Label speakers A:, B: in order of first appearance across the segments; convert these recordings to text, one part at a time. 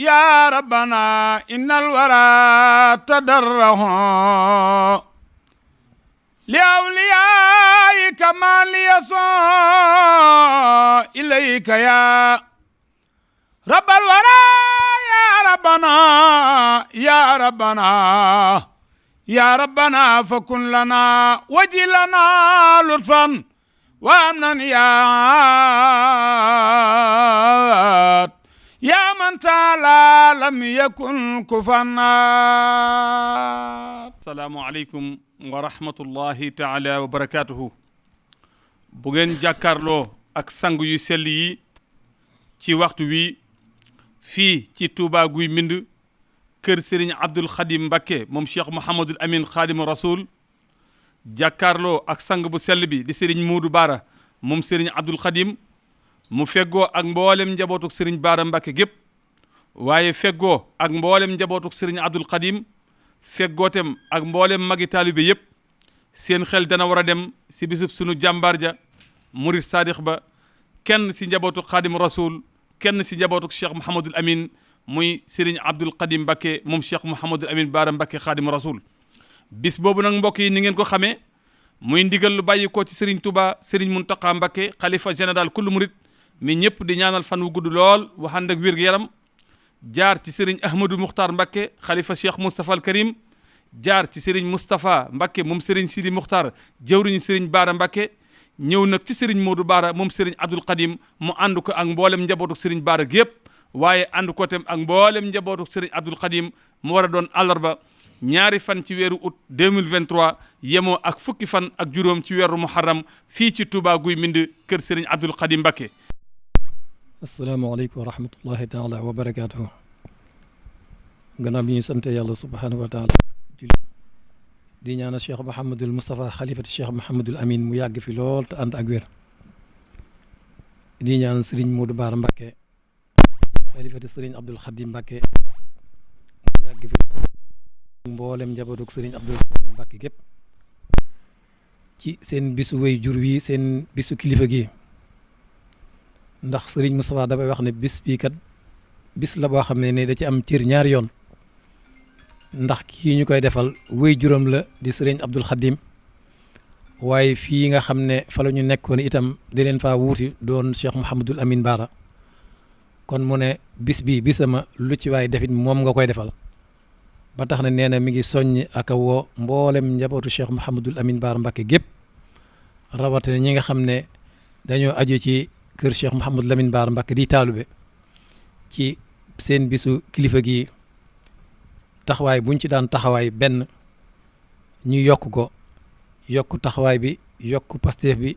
A: يا ربنا إن الورى تدره لأوليائك ما ليسوء إليك يا رب الورى يا ربنا يا ربنا يا ربنا فكن لنا وجلنا لطفا وامنا يا من تعالى لم يكن كفنا. السلام عليكم ورحمة الله تعالى وبركاته. bu ngeen jàkkaarloo ak sang yu sell yi ci waxtu wi fii ci Touba Guy Mbind kër Serigne Abdoul Khadim Mbacké moom Cheikh Mouhamadul Amin Khadim Rasoul jàkkaarloo ak sang bu sell bi di Serigne Modou Bara moom Serigne Abdoul Khadim mu feggoo ak mboolem njabootuk Serigne Bara Mbacké gépp waaye feggoo ak mboolem njabootuk Serigne Abdoul Khadim feggootem ak mboolem magi taalibe yëpp seen xel dana war a dem si bisub sunu jàmbaar ja murid sadix ba kenn si njabootuk Khadim Rasoul kenn si njabootuk Cheikh Mouhamadul Amin muy Serigne Abdoul Khadim Mbacké moom Cheikh Mouhamadul Amin Bara Mbacké Khadim Rasoul. bis boobu nag mbokk yi ni ngeen ko xamee muy ndigal lu bàyyi ko ci Serigne Touba Serigne Mountakha Mbacké xalifa général kullu murid mi ñëpp di ñaanal fan wu gudd lool wu ànd ak wér-gu-yaram jaar ci Serigne Ahmadou Moukhtar Mbacké xalifa Cheikh Moustapha al Karim jaar ci Serigne Moustapha Mbacké moom Serigne Sidi Moukhtar jëwriñu Serigne Bara Mbacké ñëw nag ci Serigne Modou Bara moom Serigne Abdoul Khadim mu ànd ko ak mboolem njabootu Serigne Bara gépp waaye ànd ko tam ak mboolem njabootu Serigne Abdoul Khadim mu war a doon àllarba ñaari fan ci weeru août 2023 yemoo ak fukki fan ak juróom ci weeru muharram fii ci Touba Guy Mbind kër Serigne Abdoul Khadim Mbacké.
B: asalaamaaleykum wa rahmatullahi taala wa barakaatuhu. gannaaw bi ñu sante yàlla subhanahu wa taala di ñaanal Cheikh Mouhamadul Moustapha xalifati Cheikh Mouhamadul Amin mu yàgg fi lool te ànd ak wér. di ñaanal Serigne Modou Bara Mbacké xalifati Serigne Abdoul Khadim Mbacké mu yàgg fi mboolem njabootug Serigne Abdoul Khadim Mbacké gépp ci seen bisu wéy jur wi seen bisu kilifa gi ndax Serigne Moustapha dafay wax ne bis bii kat bis la boo xam ne da ci am cër ñaari yoon ndax kii ñu koy defal wéy juróom la di Serigne Abdoul Khadim waaye fii nga xam ne fa la ñu nekkoon itam di leen faa wuuti doon Cheikh Mouhamadul Amin Bara kon mu ne bis bii bisama lu ci waay defit moom nga koy defal ba tax na nee na mi ngi soññ ak a woo mboolem njabootu Cheikh Mouhamadul Amin Bara Mbacké gépp rawatina ñi nga xam ne dañoo aju ci kër Cheikh Mouhamadul Amin Bara Mbacké di taalube ci seen bisu kilifa gi taxawaay buñ ci daan taxawaay benn ñu yokk ko yokk taxawaay bi yokk pasteef bi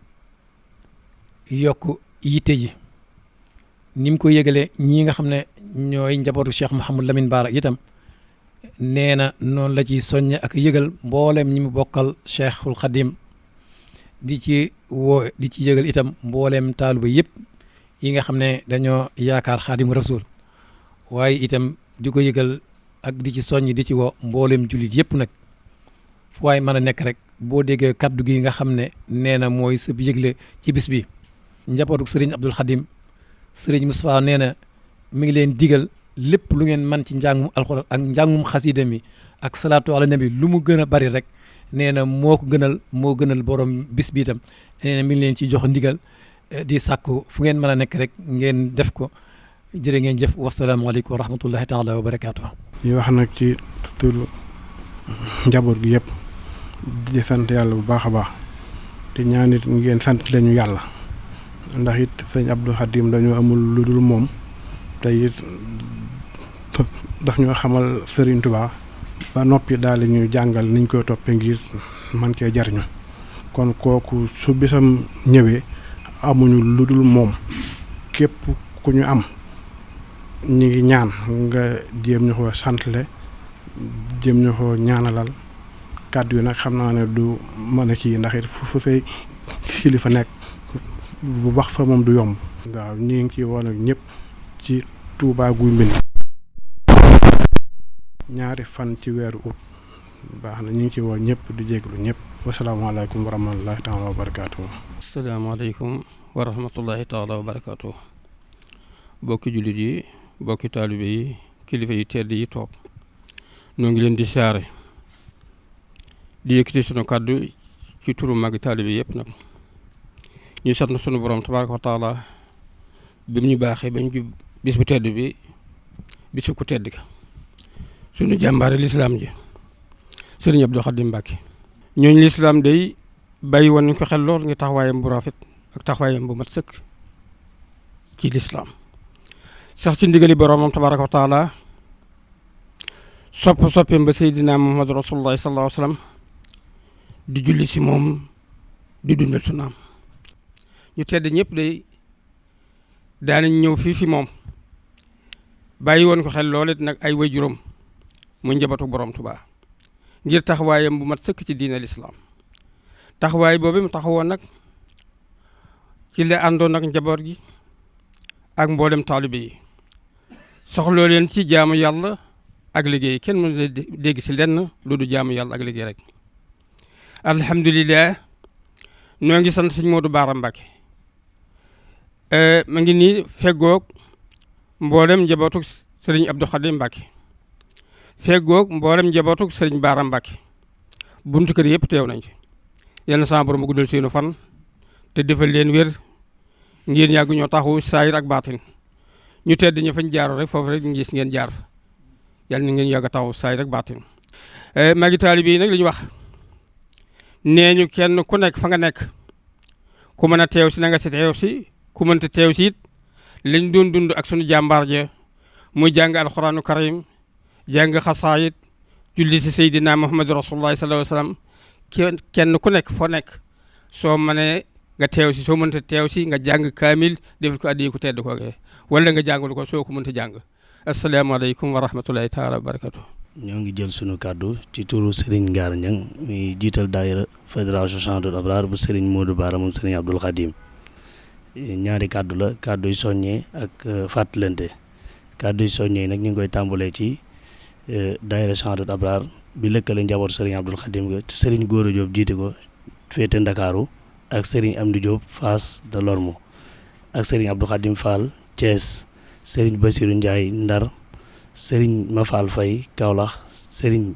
B: yokk yitte ji ni mu ko yëgalee ñi nga xam ne ñooy njabootu Cheikh Mouhamadul Amin Bara itam nee na noonu la ci soññe ak yëgal mboolem ñi mu bokkal Cheikhul Khadim di ci yëgal itam mboolem taaluba yëpp yi nga xam ne dañoo yaakaar Khadim Rasoul waaye itam di ko yëgal ak di ci soññ di ci woo mboolem jullit yëpp nag fu waaye mën a nekk rek boo déggee kaddu gi nga xam ne nee na mooy sa yëgle ci bis bi njabootu Serigne Abdoul Khadim Serigne Moustapha nee na mi ngi leen digal lépp lu ngeen man ci njàngum alxuraan ak njàngum xasida mi ak salaatu ala nabi lu mu gën a bari rek nee na moo gënal borom bis bi itam nee na mi ngi leen ci jox ndigal di sàkku fu ngeen mën a nekk rek ngeen def ko jërë ngeen jëf wasalaamaaleykum wa rahmatullahi taala wa barakaatu.
C: ñu wax nag ci turu njaboot gi yëpp di sant yàlla bu baax a baax di ñaan it ngeen sant lañu yàlla ndax it sëñ Abdou Khadim dañoo amul lu dul moom te it daf ñoo xamal Serigne Touba ba noppi daal di ñuy jàngal niñ koy toppee ngir man cee jariñu kon kooku su bisam ñëwee amuñu lu dul moom képp ku ñu am ñu ngi ñaan nga jéem ñu ko santle jéem ñu ko ñaanalal kàddu yi nag xam naa ne du mën a kii ndax it fu say kilifa nekk bu wax fa moom du yomb. waaw ñu ngi ciy woon ak ñëpp ci Touba Guy Mbind ñaari fan ci weeru août baax na ñu ngi ci woo ñëpp di jéglu ñëpp wasalaamaaleykum wa rahmatullahi taala wa barakaatu.
D: asalaamaaleykum wa rahmatullahi taala wa barakaatu. bokki jullit yi bokki taalibe yi kilifa yu tedd yi toog ñoo ngi leen di siyaare di yëkkati sunu kàddu ci turu magi taalibe yëpp nag ñu sant sunu borom tabaaraka wa taala bi mu ñu baaxee ba ñu jub bis bu tedd bi bisu ku tedd ka sunu jàmbaare lislaam ji sëriñ Abdou Khadim Mbacke ñooñu lislaam day bàyyi woon nañ ko xel lool nga taxawaayam bu rafet ak taxawaayam bu mat sëkk ci lislaam sax ci ndigali boromam tabaaraka wa taala soppeem ba Seydina Muhammad Rasulullah sallallahu alayhi wa sallam di julli si moom di dundal sunaam ñu tedd ñëpp day daanañ ñëw fii fi moom bàyyi woon ko xel lool it nag ay waajuram mu njabootu borom Tuubaa ngir taxawaayam bu mat sëkk ci diina lislaam taxawaay boobu mu taxawoon nag ci la àndoon nag njaboot gi ak mboolem taalibe yi soxloo leen ci jaamu yàlla ak liggéey kenn mën na dégg si lenn lu du jaamu yàlla ak liggéey rek alhamdulilah ñoo ngi sant sëñ Modou Bara Mbacke ma ngi nii feggoog mboolem njabootu sëriñ Abdou Khadim Mbacke feggoog mboolem njabootu sëriñ Bara Mbacke buntu kër yëpp teew nañ ci yal na sama borom guddal seenu fan te defal leen wér ngeen yàgg ñoo taxu saayir ak baatin ñu tedd ñu fañ jaaroo rek foofu rek ñu gis ngeen jaar fa yàlla na ngeen yàgg a taxu saayir ak baatin magi taalibe yi nag li ñu wax nee ñu kenn ku nekk fa nga nekk ku mën a teew si na nga si teew si ku mënta teew si it lañ doon dund ak sunu jàmbaar ja muy jàng alxuraanu karim jàng xasaayit julli si Seydina Muhammad Rasulullah sallallahu alayhi wa sallam kenn ku nekk foo nekk soo mënee nga teew si soo mënta teew si nga jàng kaamil defal ko addi ku tedd koogee wala nga jàngal ko soo ko mënta jàng asalaamaaleykum wa rahmatullahi taala wa barakatu
E: ñoo ngi jël sunu kàddu ci turu Serigne Ngara Niang muy jiital daayira fédération Chanteur Abrar bu Serigne Modou Bara moom Serigne Abdoul Khadim ñaari kàddu la kàddu yu soññee ak fàttalante kàddu yu soññee nag ñu ngi koy tàmbalee ci daayira Chanteur Abrar bi lëkkale njabootu Serigne Abdoul Khadim ga te Serigne Gora Diop jiite ko féete Ndakaaru ak Serigne Amdi Diop Fass de Lormo ak Serigne Abdou Khadim Fall Thiès Serigne Bassirou Ndiaye Ndar Serigne Mafal Faye Kaolack Serigne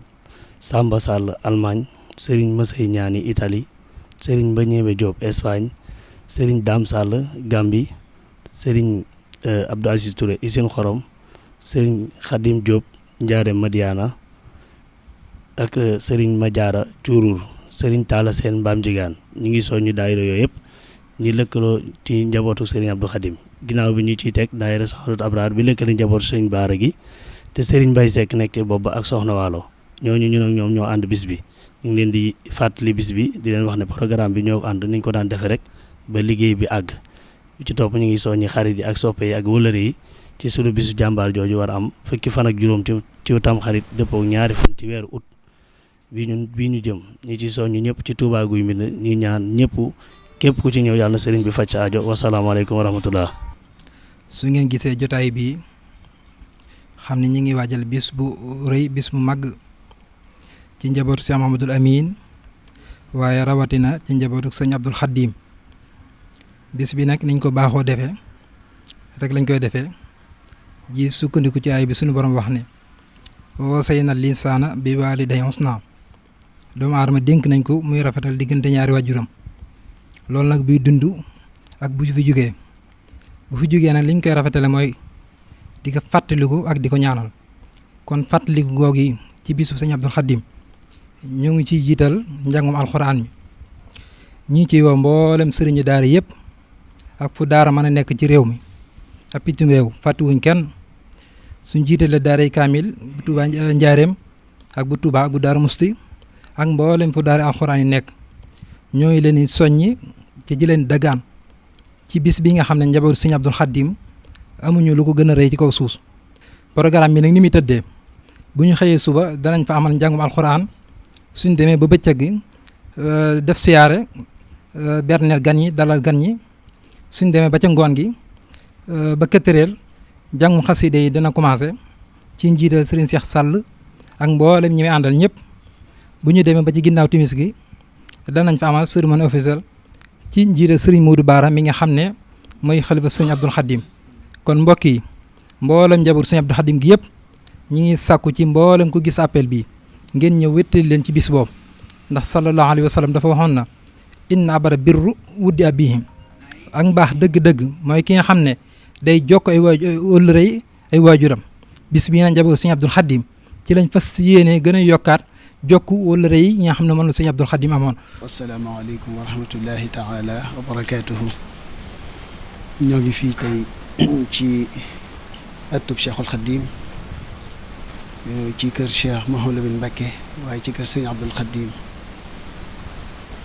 E: Samba Sall Allemagne Serigne Massey Ñaani Italie Serigne Mbagniémé Diop Espagne Serigne Dame Sall Gambie Serigne Abdou Aziz Touré Isine Xorom Serigne Khadim Diop Ndiarème Madiana ak Serigne Madiara Cuurur Serigne Talla Sène Mbaam Jigaan ñu ngi soññu daayira yooyu yëpp ñi lëkkaloo ci njabootu Serigne Abdou Khadim ginnaaw bi ñu ciy teg daayira Chanteur Abrar bi lëkkale njabootu Serigne Bara gi te Serigne Mbaye Seck nekk ci bopp ak Soxna Waalo ñooñu ñun ak ñoom ñoo ànd bis bi ñu ngi leen di fàttali bis bi di leen wax ne programme bi ñoo ko ànd niñ ko daan defee rek ba liggéey bi àgg ci topp ñu ngi soññi xarit yi ak soppe yi ak wëlëre yi ci sunu bisu jàmbaar jooju war a am fukki fan ak juróom ci tam xarit dëppoo ñaari fan ci weeru août bii ñu jëm ñi ci soññi ñëpp ci Touba Guy Mbind ñi ñaan ñëpp képp ku ci ñëw yàlla na Serigne bi faj sa aajo wasalaamaaleykum wa rahmatullah.
F: su ngeen gisee jotaay bi xam ne ñi ngi waajal bis bu rëy bis bu màgg ci njabootu Cheikh Mahamadul Amin waaye rawatina ci njabootu sëñ Abdul Khadim bis bi nag niñ ko baaxoo defee rek lañ koy defee ji sukkandiku ci ay bi suñu borom wax ne wasaynal linsaana bi waalidayhi husnaa doomu aadama dénk nañ ko muy rafetal diggante ñaari waajuram loolu nag biy dund ak bu fi jógee nag liñ koy rafetale mooy di ko fàttaliku ak di ko ñaanal kon fàttaliku googi ci bisu sëñ Abdul Khadim ñu ngi ciy jiital njàngum alxuraan mi ñi ciy woo mboolem sëriñu daara yëpp ak fu daara mën a nekk ci réew mi ak pitum réew fàttiwuñ kenn suñ jiitale daaray kaamil bu Tuubaa Njaareem ak bu Tuubaa ak bu Daara Musti ak mboolem fu daara alxuraan yi nekk ñooy leen di soññi ci ji leen dagaan ci bis bi nga xam ne njabootu sëñ Abdul Khadim amuñu lu ko gën a rëy ci kaw suus programme bi nag ni muy tëddee bu ñu xëyee suba danañ fa amal njàngum alxuraan suñ demee ba bëccëg gi def siyaare berneel gan ñi dalal gan ñi suñ demee ba ca ngoon gi ba këttëreel njàngum xaside yi dana commencé ci njiital Serigne Cheikh Sall ak mboolem ñi muy àndal ñëpp bu ñu demee ba ci ginnaaw timis gi danañ fa amal cérémonie officielle ci njiital Serigne Modou Bara mi nga xam ne mooy xalifa Serigne Abdul Khadim kon mbokk yi mboolem njaboot Serigne Abdul Khadim gi yëpp ñi ngi sàkku ci mboolem ku gis appel bi ngeen ñëw wéttali leen ci bis boobu ndax sallallahu alayhi wa sallam dafa waxoon na inna abara birru wuddi abihim ak mbaax dëgg-dëgg mooy ki nga xam ne day jokk ay wëllërey ay waajuram bis bii na njaboot sëñ Abdul Xadim ci lañ fas yéene gën a yokkaat jokku wëllëre yi ñi nga xam ne moom la sëñ Abdul Xadim amoon.
G: asalaamaaleykum wa rahmatullahi taala wa barakaatuhu. ñoo ngi fii tey ci ëttub Cheikhul Xadim ci kër Cheikh Mouhamadou Lamine Mbacké waaye ci kër sëñ Abdul Xadim.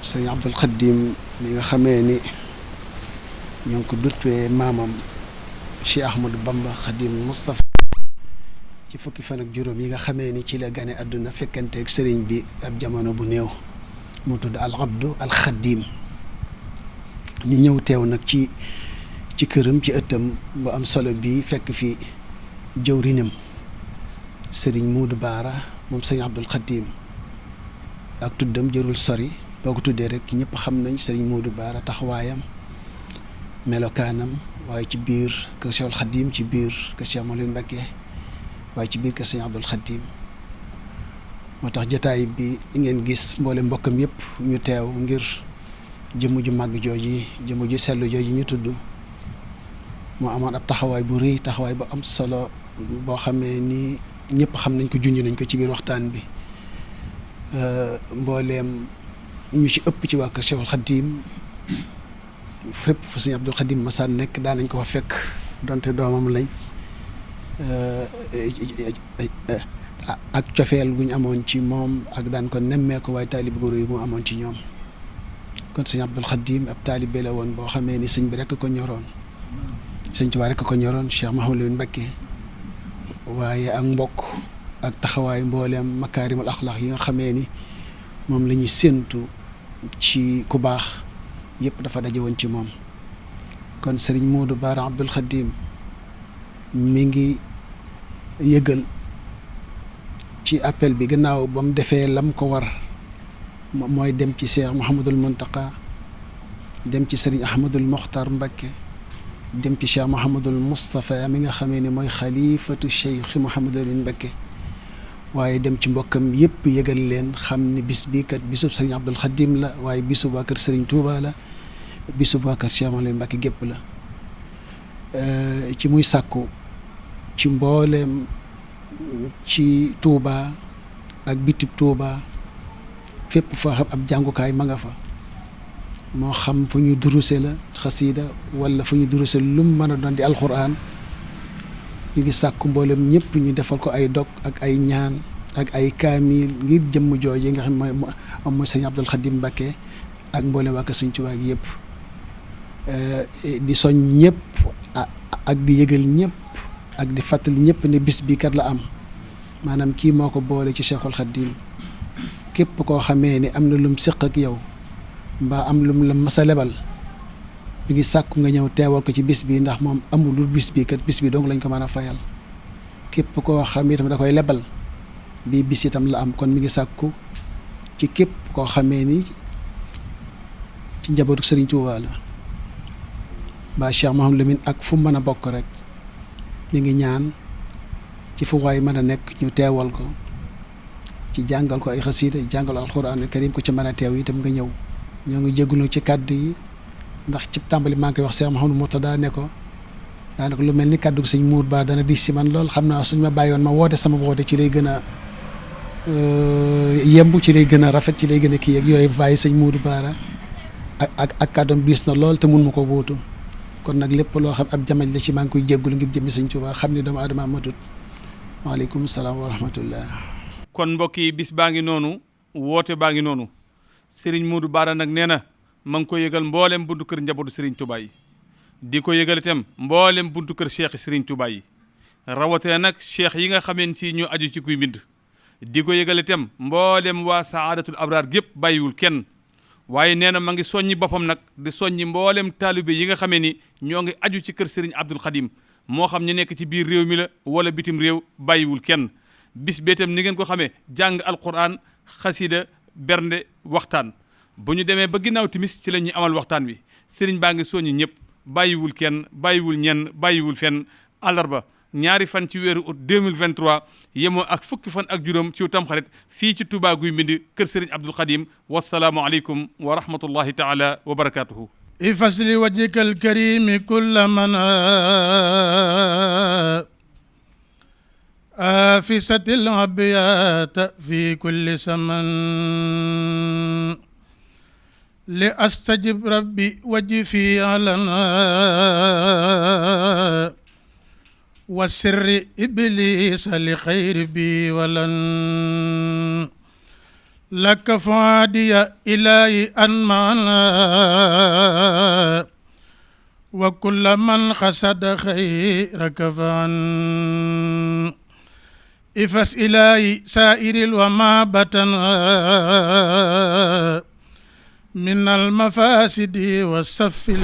G: sëñ Abdul Xadim mi nga xamee ni ñoo ngi ko duppee maamam Cheikh Ahmadou Bamba Xadim Moustapha ci fukki fan ak juróom yi nga xamee ni ci la gane àdduna fekkanteeg sëriñ bi ab jamono bu néew mu tudd al abdu al xadim. ñu ñëw teew nag ci këram ci ëttam bu am solo bi fekk fi jëwrinam sëriñ Muudu Baara moom sëñ Abdul Xadim ak tuddam jërul sori boo ko tuddee rek ñëpp xam nañ sëriñ Muudu Baara taxawaayam melokaanam waaye ci biir kër Cheikhul Xadim ci biir kër Cheikh Mouhamadou Mbacké waaye ci biir kër sëñ Abdul Xadim moo tax jataay bi ngeen gis mboole mbokkam yëpp ñu teew ngir jëmm ju màgg jooji jëmm ju sellu jooji ñu tudd moo amoon ab taxawaay bu rëy taxawaay bu am solo boo xamee ni ñëpp xam nañ ko junj nañ ko ci biir waxtaan bi mbooleem ñu ci ëpp ci waa kër Cheikhul Xadim fépp fu sëñ Abdul Xadim masaan nekk daan nañ ko fa fekk donte doomam lañ ak cofeel bu ñu amoon ci moom ak daan ko nemmee ko waaye taalib gu rëy bu mu amoon ci ñoom kon sëñ Abdul Xadim ab taalibe la woon boo xamee ni sëñ bi rekk ko ñoroon sëñ Tuubaa rekk ko ñoroon Cheikh Mouhamadou Lamine Mbacké waaye ak mbokk ak taxawaayu mbooleem makaarimul axlaax yi nga xamee ni moom la ñuy séentu ci ku baax yëpp dafa daje woon ci moom kon sëriñ Muudu Baara Abdul Xadim mi ngi yëgal ci appel bi gannaaw ba mu defee lam ko war mooy dem ci Cheikh Mouhamadul Muntaqa dem ci sëriñ Ahmadul Mokhtar Mbacké dem ci Cheikh Mouhamadul Moustapha mi nga xamee ni mooy xalifatu Cheikh Mouhamadul Mbacké waaye dem ci mbokkam yëpp yëgal leen xam ni bis bii kat bisub sëriñ Abdul Xadim la waaye bisub waa kër sëriñ Touba la bisub waa kër Cheikh Mouhamadul Mbacké gépp la ci muy sàkku ci mbooleem ci Touba ak bitib Touba fépp foo xam ab jàngukaay ma nga fa moo xam fu ñu duruse la xasiida wala fu ñu duruse lu mu mën a doon di alxuraan ñu ngi sàkku mboolem ñëpp ñu defal ko ay dog ak ay ñaan ak ay kaamil ngir jëmm jooj yi nga xam mooy sëñ Abdul Xadim Mbacké ak mboolem waa sëñ Tuubaa gi yëpp di soñ ñëpp ak di yëgal ñëpp ak di fàttali ñëpp ne bis bi kat la am maanaam kii moo ko boole ci Cheikhul Xadim képp koo xamee ni am na lum séq ak yow mbaa am lum la masa lebal mi ngi sàkku nga ñëw teewal ko ci bis bi ndax moom amul lu bis bi kat bis bi donc lañ ko mën a fayal képp koo xam itam da koy lebal bii bis itam la am kon mi ngi sàkku ci képp koo xamee ni ci njabootu Sëriñ Tuubaa la mbaa Cheikh Mouhamadou Lamine ak fu mën a bokk rek mi ngi ñaan ci fu waay mën a nekk ñu teewal ko ci jàngal ko ay xasiida jàngal alxuraanul karim ko ci mën a teew itam nga ñëw ñoo ngi jégalu ci kàddu yi ndax ci tàmbali maa ngi koy wax Cheikh Mouhamadou Mourtada ne ko daanaka lu mel ni kàddu gi sëñ muur ba dana diis si man lool xam naa suñ ma bàyyoon ma woote sama woote ci lay gën a yemb ci lay gën a rafet ci lay gën a kii ak yooyu vaay sëñ Muudu Baara ak kàddoom diis na lool te mun ma ko wóotu kon nag lépp loo xam ab jamaj la ci maa ngi koy jéggul ngir jëmmi sëñ Tuubaa xam ni doomu aadama matut waaleykum salaam wa rahmatullah.
A: kon mbokk yi bis baa ngi noonu woote baa ngi noonu Serigne Muudu Baara nag nee na ma ngi ko yëgal mboolem buntu kër njabootu Serigne Touba yi di ko yëgal itam mboolem buntu kër cheikh Serigne Touba yi rawatina nag cheikh yi nga xameen si ñu aju ci kuy mbind di ko yëgal itam mboolem waa saadatul abraar gépp bàyyiwul kenn waaye nee na ma ngi soññi boppam nag di soññi mboolem taalibe yi nga xamee ni ñoo ngi aju ci kër Serigne Abdul Xadim moo xam ñu nekk ci biir réew mi la wala bitim réew bàyyiwul kenn bis bee itam ni ngeen ko xamee jàng alquran xasida bernde waxtaan bu ñu demee ba ginnaaw timis ci la ñuy amal waxtaan wi Serigne baa ngi soññi ñëpp bàyyiwul kenn bàyyiwul ñenn bàyyiwul fenn àllarba ñaari fan ci weeru août 2023 yemoo ak fukki fan ak juróom ci Tamxarit fii ci Touba Guy Mbind kër Serigne Abdoul Khadim wasalaamu aleykum wa rahmatullahi taala wa barakatuhu
H: ifasli wajhikal karimi kulla man afisatil abiyata fi kulli zaman li astajib rabbi wajhi fi alana wa sirri iblisa li xayri bi walan laka faadiya ilahi an maana wa kulla man xasada xayraka fan ifas ilahi saa'iril wa ma batana min al mafasidi wa safil